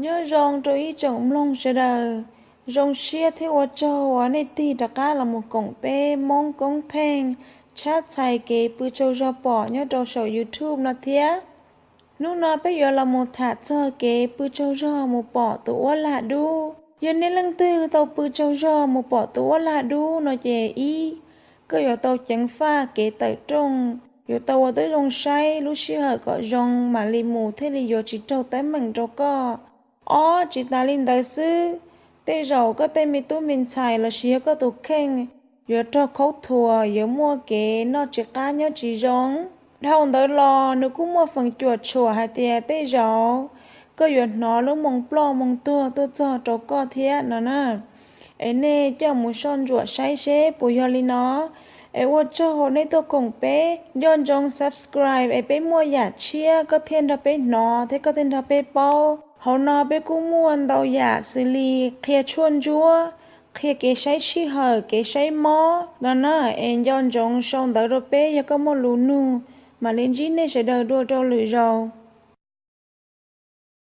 Nyob zoo rau ib tsoom mloog sawv daws, zoo siab thiab ua tsaug uas nej tig rov qab los mus koom peb Hmoob Koob Pheej tshab txhais kev pw tsaug zog pom nyob rau saum YouTube no thiab. Hnub no peb yuav los mus tham txog kev pw tsaug zog mus pom tus uab lag dub. Yog nej leej twg tau pw tsaug zog mus pom tus uab lag dub no ces ib, koj yuav tau ceev faj kev tawm rooj, yuav tau ua tib zoo saib lub sij hawm kom zoo mam li mus thiaj li yuav tsis raug teeb meem rau koj. Ob, tsis tas li ntawd xwb, tej zaum koj tej me tub me ntxhais lossis yog koj tus kheej yuav raug khaub thuas, yuav muaj kev noj tsis qab nyob tsis zoo. Dhau ntawd los nws kuj muaj feem cuam tshuam hais tias tej zaum koj yuav hnov lub moo ploj moo tuag tuaj txog rau koj thiab no na. Es nej coj mus soj ntsuam saib seb puas yog li no. Es ua tsaug nej tuaj koom peb, nco ntsoov subscribe es peb muaj yam tshiab koj thiaj nrog peb hnov thiab koj thiaj nrog peb paub. Hauv no peb kuj muaj ntau yam xws li qhia tshuaj ntsuab, qhia kev saib sij hawm, kev saib mob no na. Es nco ntsoov sau ntawv rau peb yog koj muaj lus nug, mam li ntsib nej sawv daws dua rau lwm zaus.